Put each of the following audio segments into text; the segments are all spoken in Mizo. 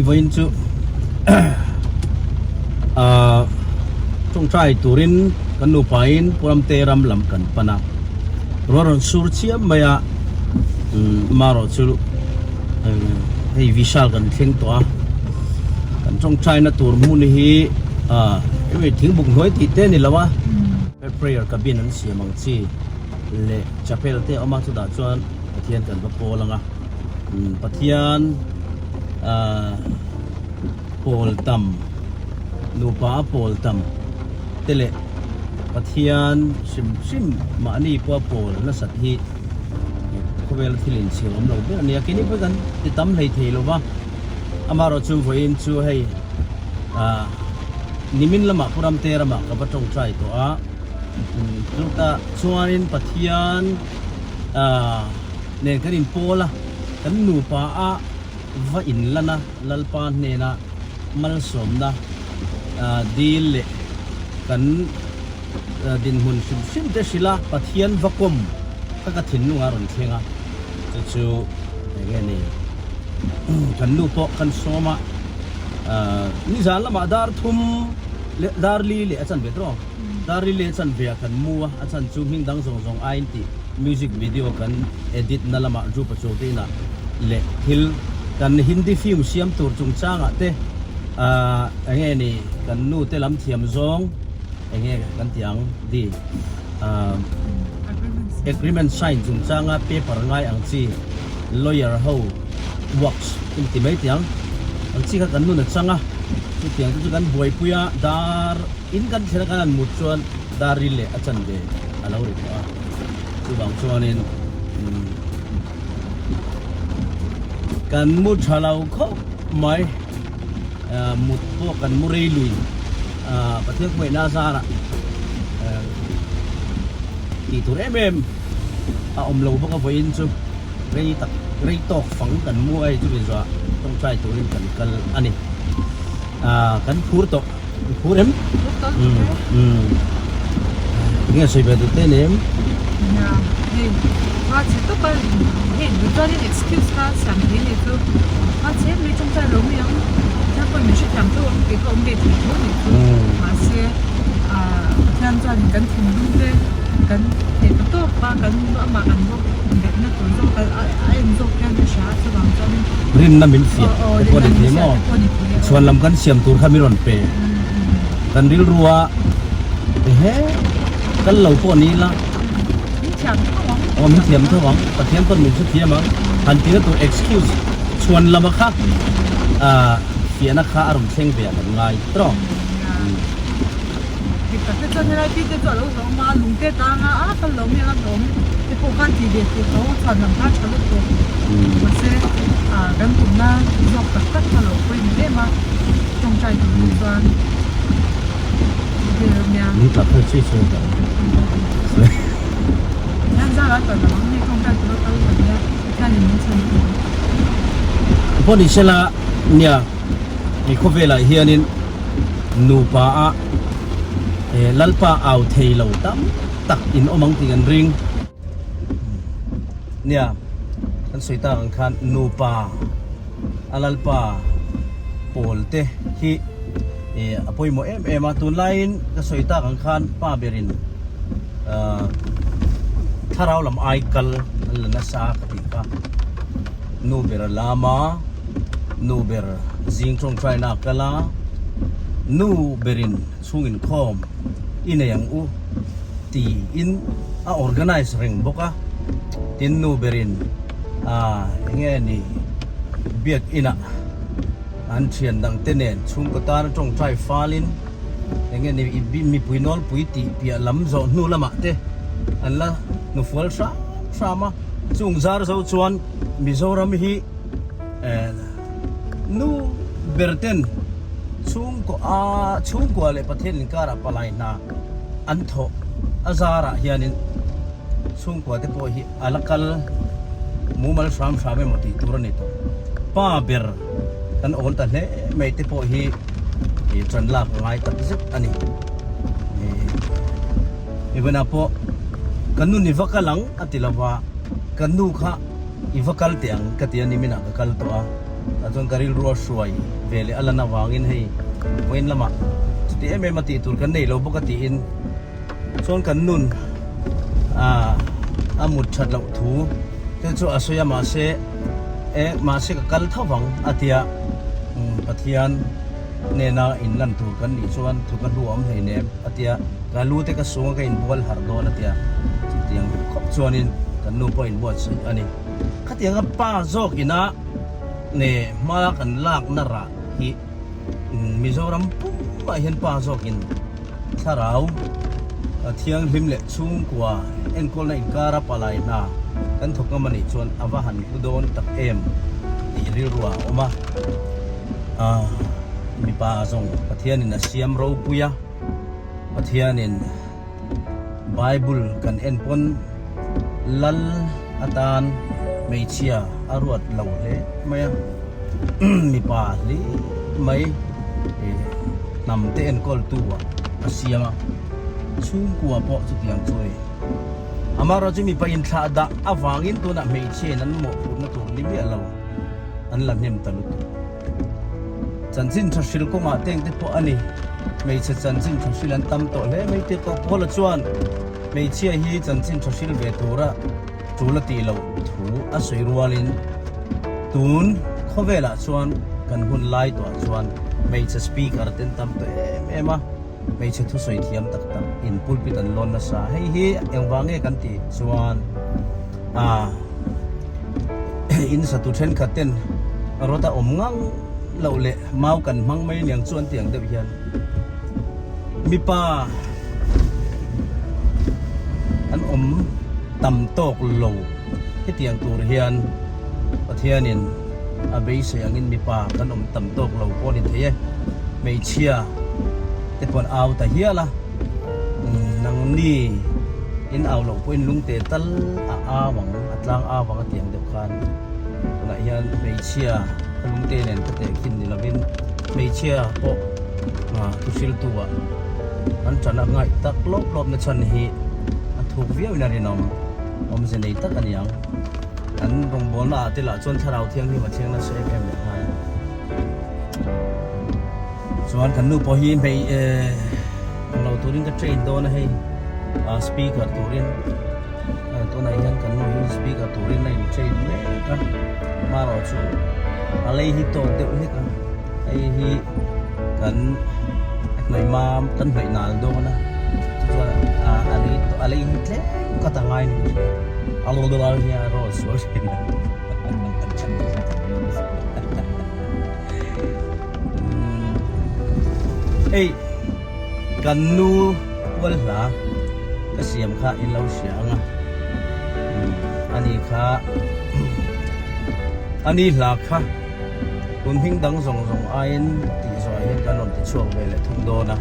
Hei vawiin chu ah tawngtai turin kan nupain Puramte ram lam kan pan a, ruah rawn sur chiam mai a, marawh chu hei Vishal kan thleng tawh a, kan tawngtaina tur hmun hi ah hemi thingbuk hnuai tih te a ni lo a, prayer cabin an siam ang chi leh chapel te a awm a, chutah chuan Pathian kan va pawl ang a, Pathian ah pawl tam nupa a pawl tam te leh Pathian hrim hrim mahni pawha pawl nasat hi khawvela thil inchhir awm lo ber a ni a, keini pawh hi kan ti tam hlei thei lo va, amaherawh chu vawiin chu hei ah nimin lamah Pu Ramte ramah ka va tawngtai tawh a, chutah chuanin Pathian ah nen kan inpawl a, kan nupa a va inlan a, Lalpa hnena malsawmna dil leh kan dinhmun hrim hrim te hrilh a, Pathian va kawm kha ka thinlung a rawn thleng a, chu chu enge ni kan nu pawh kan sawm a, nizan lamah dar thum leh dar li leh a chanve tawh. Darile chanve ah kan mu a, a chhan chu hming dang zawng zawng aiin tih music video kan edit na lamah Rupa Chaudhary inah leh thil kan Hindi film siam tur chungchangah te ahh enge ni kan nu te lam thiam zawng enge kan tih ang di ahh agreement sign chungchanga paper ngai ang chi lawyer ho works in ti mai tih ang ang chi kha kan nun a chang a, chutiang te chu kan buaipui a dar. In kan thlen a kan han mut chuan dar ril leh a chanve a lo ri tawh a, chuvang chuanin kan mu tha lo khawp mai, mut pawh kan mu rei lui, Pathian khuaihna a zarah tih tur em em a awm lo bawk a vawiin chu rei tak rei tawk fang kan mu a hei chumi zawhah tawngtai turin kan kal a ni, kan phur tawh. Phur em? Nge sawi ve duh te nem? Nia, hei hma chhe tawp a, hei duh chuanin excuse kha siam thei ni chu hma chhe mai tawngtai lo mai ang, Pathian pawhin min hrethiam tho ang tih kha awm ve thei tho ni chu, mahse ah Pathian chuanin kan thinlung te kan theih ta tawp a, kan amah kan bawk betna tur zawk a a en zawk hian ka hria a chuvang chuanin Rinna min fiah te pawh ni thei maw? Chhuan lam kan siam tur kha min rawn pe. Kan rilru a ehe kal lo pawh ni ila. Min thiam tho ang. Aw min thiam tho ang. Pathian pawn min hre thiam ang. Han tina tur excuse chhuan lama kha ah fiahna kha a rawn thleng ve ah kan ngai tawk. Dik tak te chuan helai pi te chu a lo hlawm a, lung te tang a, a kal lo mial a hlawm te pawh khan tih ve tur tho chhuan lam kha a tha lutuk mahse ah kan tumna zawk tak tak kha lo pawimawh em a tawngtai tur hi chuan vel nia. Ni tla phei chi chu ka Hian zara chuan lam ang hei tawngtai tura kal kan nia Pathianin min chhan tur. Pawh ni sela nia hei khawvelah hianin Nupa a Lalpa au thei lo tam tak in awm ang tih kan ring. Nia, kan sawi tak ang khan nupa a Lalpa pawl te hi a pawimawh em em a. Tunlaiin ka sawi tak ang khan pa berin thlarau lam ai kal an la nasa ka tih kha. Nu ber a lam a, nu ber zing tawngtaina a kal a, nu berin chhung inkhawm i nei ang u tiin a organize reng bawk a, tin nu berin ah enge ni biak inah an thian dang te nen chhungkaw tana tawngtai falin enge ni mipui nawlpui tih piah lam zawh hnu lamah te an la hnufual hram hram a. Chung zar zo chuan Mizoram hi nu ber ten chhungkaw a chhungkua leh Pathian inkarah palai hna an thawh a zarah hianin chhungkua te pawh hi a la kal mumal hram hram emaw tih tur a ni tawh. Pa ber kan awl ta hle mai te pawh hi ṭan lak a ngai tak zet a ni. Evan-a pawh ka nu ni va kal ang a ti lo va, ka nu kha i va kal teh ang ka ti a, niminah ka kal tawh a. Tah chuan ka rilru a hruai ve leh a lan avangin hei vawiin lamah chuti em em a tih tur kan nei lo bawk a tiin chuan kan nun ah a mut that loh thu te chu a sawi a mahse eh mahse ka kal tho vang a tia Pathian nena inlan tur kan nih chuan thu ka hlu a awm hleinem a tia ka lu te ka sung a ka inbual harh dawn a tia chutiang khawp chuanin kan nu pawh a inbuatsaih a ni. Khatianga pa zawk ina ne hma kan lakna rah hi Mizoram pumah hian pa zawkin thlarau thianghlim leh chhungkua enkawlna inkara palai hna kan thawk ngam a nih chuan a va han hlu dawn tak em tih rilru ah a awm a. Mipa zawng Pathianin a siam ropui a, Pathianin Bible kan en pawn lal atan hmeichhia a ruat lo hle mai a, mipa hle mai hnam te enkawl tu ah a siam a, chhungkua pawh chutiang chu a ni. Amaherawhchu mipa inthlah dah avangin tunah hmeichhia in an mawhphurhna tur ni miah lo an la hnem ta lutuk. Chanchin tha hril kawngah teng te pawh a ni. Hmeichhe chanchin tha hril an tam tawh hle mai tir tawh Paula chuan hmeichhia hi chanchin tha hril ve tura tul a tih loh thu a sawi rualin tun khawvelah chuan kan hun lai tawhah chuan hmeichhe speaker te an tam tawh em em a, hmeichhe thusawi thiam tak tak in pulpit an lawn nasa. Hei hi engvang nge kan tih chuan A in satu thenkhat ten rawt a awm ngang loh leh mau kan hmang mai aniang chu an ti ang deuh hian mipa an awm tam tawk lo hetiang tur hian Pathianin a beisei angin mipa kan awm tam tawk lo pawh a ni thei e hmeichhia te pawh an au ta hial a. Nangni in au loh pawhin lungte tal a au ang, a tlang au ang a tih ang deuh khan tunah hian hmeichhia ka lungte nen ka tehkhin ni lovin hmeichhia pawh thuhriltu ah an tan a ngaih tak lawp lawp na chhan hi a thuk viau in a rinawm awmze nei tak a ni ang. An rawngbawlna ah te lah chuan thlarau thianghlim a thleng nasa em em leh nghal a. Chuan kan nu pawh hi hmei eh englo turin ka train dawn a hei ah speaker turin tunah hian kan nu hi speaker turin a in train mek a hmarawh chu a lei hi tawt deuh hlek a hei hi kan hnaih mam kan hnaih nal dawn a chuan a lei a lei hi tlem ka ta ngai ni a lo hian a rawn sual thin a. Hei kan nu pual hla ka siam kha in lo hria ang a ani kha ani hla kha tun hming dang zawng zawng aiin tih zawh hian kan rawn ti chhuak ve leh thung dawn a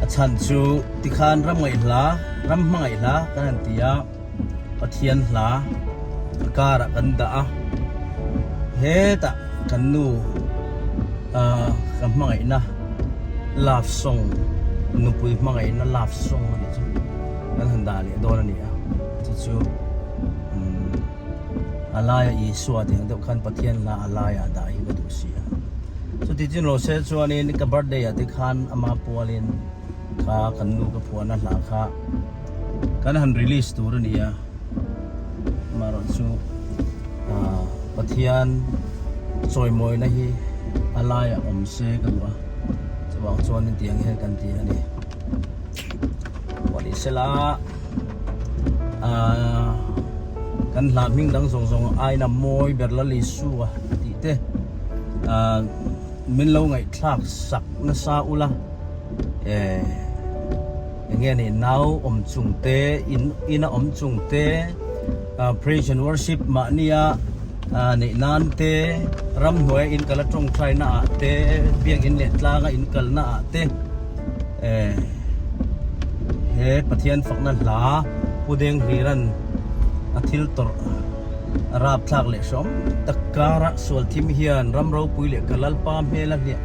a chhan chu tikhan ram ngaih hla ram hmangaih hla kan han ti a. Pathian hla a karah kan dah a, hetah kan nu ah ka hmangaihna love song nupui hmangaihna love song a nih chu kan han dah leh dawn a ni a, chu chu umm a laia Isua tih ang deuh khan Pathian hla a laiah dah hi ka duh si a, chuti chin lo se chuanin ka birthday ah te khan ama pualin kha kan nu ka phuahna hla kha. Kan han release tur a ni a, amaherawh chu ah Pathian chawimawina hi a laiah awm se ka duh a, chuvang chuan hetiang hian kan ti a ni. Pawh ni sela ah kan hla hming dang zawng zawng aina mawi ber la Isua tih te ah min lo ngaihthlak sak nasa ula eh. Enge ni nau awm chung te in ina awm chung te praise and worship mahnia neih nan te ramhnuaia in kal a tawngtai na ah te biakin leh tlanga in kal na ah te eh he Pathian fakna hla Pu Denghliran a thil tawrh rapthlak leh hrawm tak kara sual thim hian ram ropui leh ka Lalpa hmel a hliah.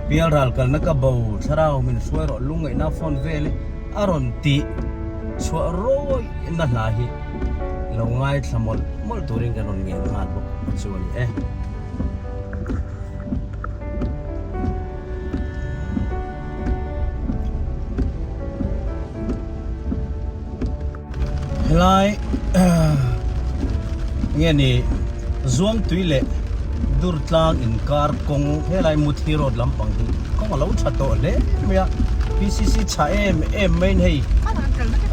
Pial ral kalna ka bo thlarau min hruai rawh lungngaihna phone vel e a rawn tih chhuah rawih na hla hi. Lo ngaithla mawlh mawlh turin kan rawn ngen nghal bawk a chu a ni e. Helai nge ni Zuangtui leh Durtlang inkar kawng helai Muthi road lampang hi kawng a lo tha tawh hle mai a, PCC chhah em em maiin hei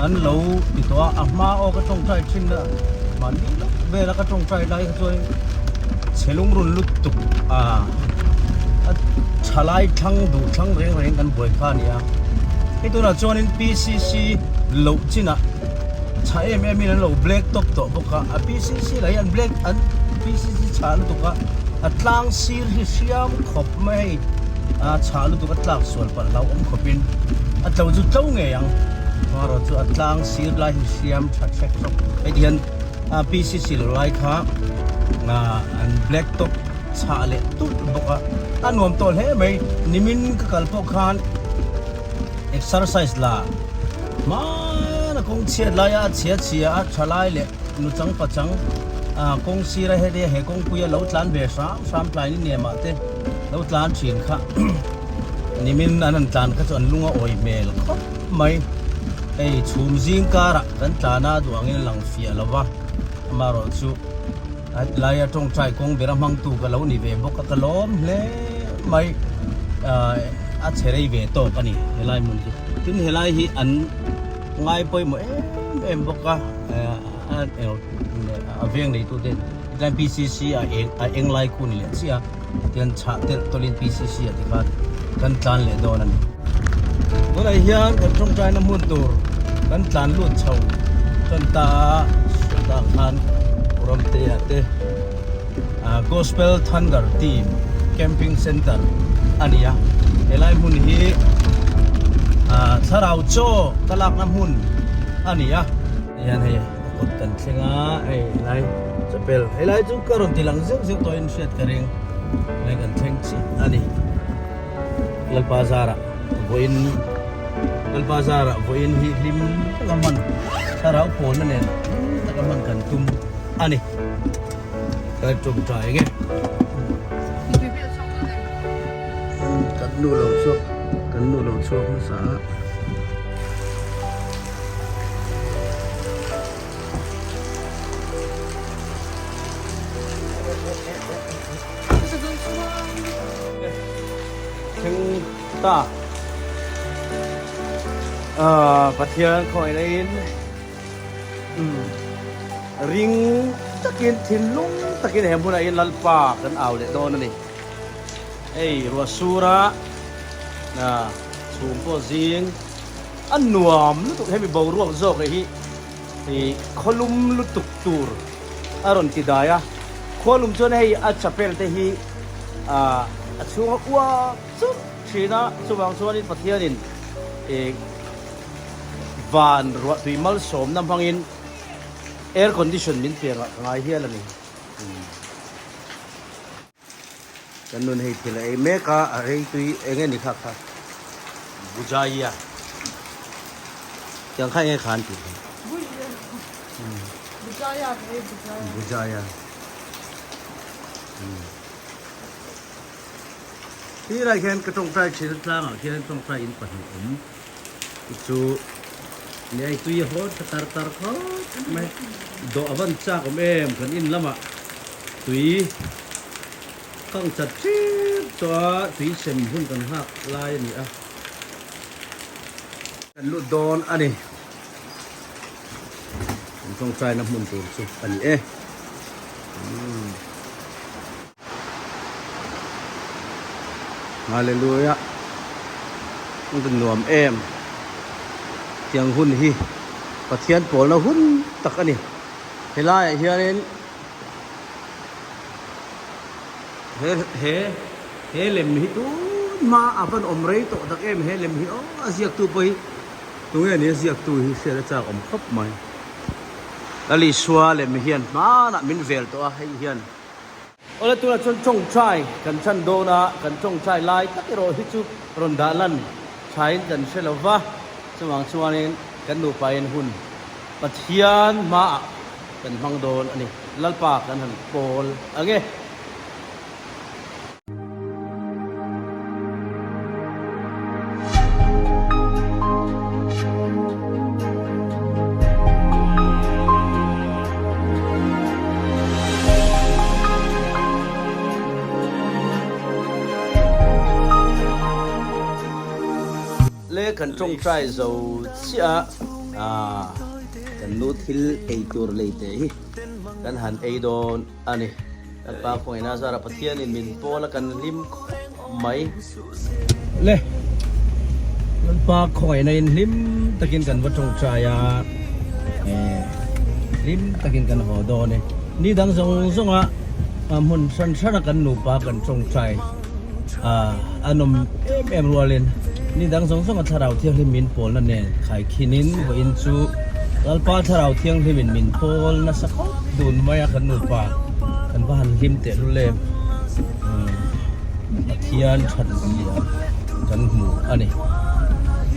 an lo ti tawh a, a hma aw ka tawngtai thin a mahni lawk vela ka tawngtai lai kha chuan chhe lungrun lutuk a a thalai thlang duh thlang reng reng kan buai kha a ni a hei tunah chuanin PCC loh chinah chhah em em in an lo black top tawh bawk a a PCC lah hi an black an PCC chhah lutuk a a tlang sir hi hriam khawp mai hei a chhah lutuk a tlak sual palh hlauhawm khawpin a tlo chu tlo ngei ang amaherawh chu a tlang sir lai hi hriam tha hrek hrek hei ti hian a PCC lo lai kha an black top chhah leh tulh bawk a a nuam tawh hle mai nimin ka kal pawh khan exercise la hmana kawng chhiat laia a chhia chhia a tha lai leh nu chang pa chang ah kawng sira hetia he kawngpuia lo tlan ve hram hram tlai ni nem ah te lo tlan thin kha nimin an han tlan kha chu an lung a awi hmel khawp mai hei chhum zing karah kan tlan a duh angin a lang fiah lo va amaherawh chu a laia tawngtai kawng bera hmangtu ka lo ni ve bawk a ka lawm hle mai a che rei ve tawk a ni helai hmun chu tin helai hi an ngai pawimawh em em bawk a a veng nei tu ten tlai PCC a eng a eng lai khu ni leh chiah a tian chhah telh tawlhin PCC ah tikhan kan tlan leh dawn a ni. Tunah hian kan tawngtaina hmun tur kan tlan lut chho tan ta a tah khan Ramtea te Gospel Thunder Team Camping Center a ni a helai hmun hi thlarau chaw ka lakna hmun a ni a. Hian hei a kawt kan thleng a hei helai chapel helai chu ka rawn ti lang zeuh zeuh tawhin hriat ka ring helai kan thleng chiah a ni Lalpa zarah vawiin Lalpa zarah vawiin hi hlim taka hman thlarau pawlna nen hlim taka hman kan tum a ni ka tawngtai enge kan nu lo chhuak kan nu lo chhuak hmasa a. Thleng ta Pathian khawngaih laiin ring takin thinlung takin he hmunah hian Lalpa kan au leh dawn a ni. Hei ruah sura chhum pawh zing. A nuam lutuk hemi boruak zawk hi ih khawlum lutuk tur a rawn ti dai a, khualum chuan hei a chapel te hi ah a chhung a uak churh thin a, chuvang chuanin Pathianin ih van ruahtui malsawmna hmangin air condition min pe ngah ka ngai hial a ni. Kan nun hei thil a ei mek a, a rei tui eng nge ni kha kha Bujaya tiang kha eng nge kha an tih kha Bujaya ka ei Bujaya Bujaya Tirah khian ka tawngtai thin a tlangah khian tawngtai in pahnih awm chu nia ei tui a haw tha tar tar khawp mai dawh a van chak awm em kan in lamah tui kang chat hrep tawh a tui sem hun kan nghak lai a ni a kan lut dawn a ni kan tawngtaina hmun tur chu a ni e. Hallelujah an rawn nuam em tiang hun hi Pathian pawlna hun tak a ni helaiah hianin he he he lem hi tun hma a van awm rei tawh tak em he lem hi aw a ziaktu pawh hi tunge ni a ziaktu hi hriat a chak awm khawp mai Lalisua lem hian hmanah min vel tawh a hei hian. Awle tunah chuan tawngtai kan chan dawn a, kan tawngtai lai tak erawh hi chu rawn dah lan thain kan hre lo va, chuvang chuanin kan nupain hun Pathian hmaah kan hmang dawn a ni. Lalpa kan han pawl ang e. Le kan tawngtai zo chiah a, kan nu thil ei tur lei te hi kan han ei dawn a ni. Kan pa khawngaihna zara Pathianin min pawl a kan hlim khawp mai. Le kan pa khawngaihna in hlim takin kan va tawngtai a, hlim takin kan haw dawn e. Ni dang zawng zawng a hmun hran hran a kan nupa kan tawngtai a an awm em em rualin ni dang zawng zawng a thlarau thianghlim min pawlna nen khaikhinin vawiin chu Lalpa thlarau thianghlimin min pawl nasa khawp dun mai a kan nupa kan va han hlim tehlul em. Pathian that zia kan hmu a ni.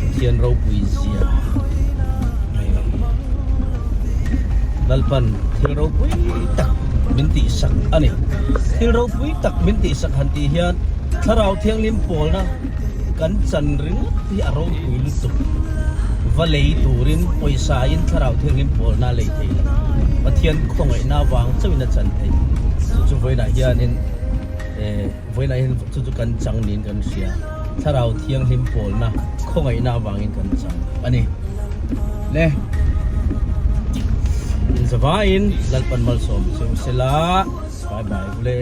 Pathian ropui zia Lalpan thil ropui tak min tihsak a ni. Thil ropui tak min tihsak han tih hian Thlarau Thianghlim pawlna kan chan ringawt hi a ropui lutuk. Va lei turin pawisa in Thlarau Thianghlim pawlna a lei thei lo. Pathian khawngaihna avang chauhin a chan thei. Chu chu vawiinah hianin Vawiinah hian chu chu kan chang niin kan hria. Thlarau Thianghlim pawlna khawngaihna avangin kan chang a ni. Le inzavaiin Lalpan malsawm cheu sela. Bye bye vule.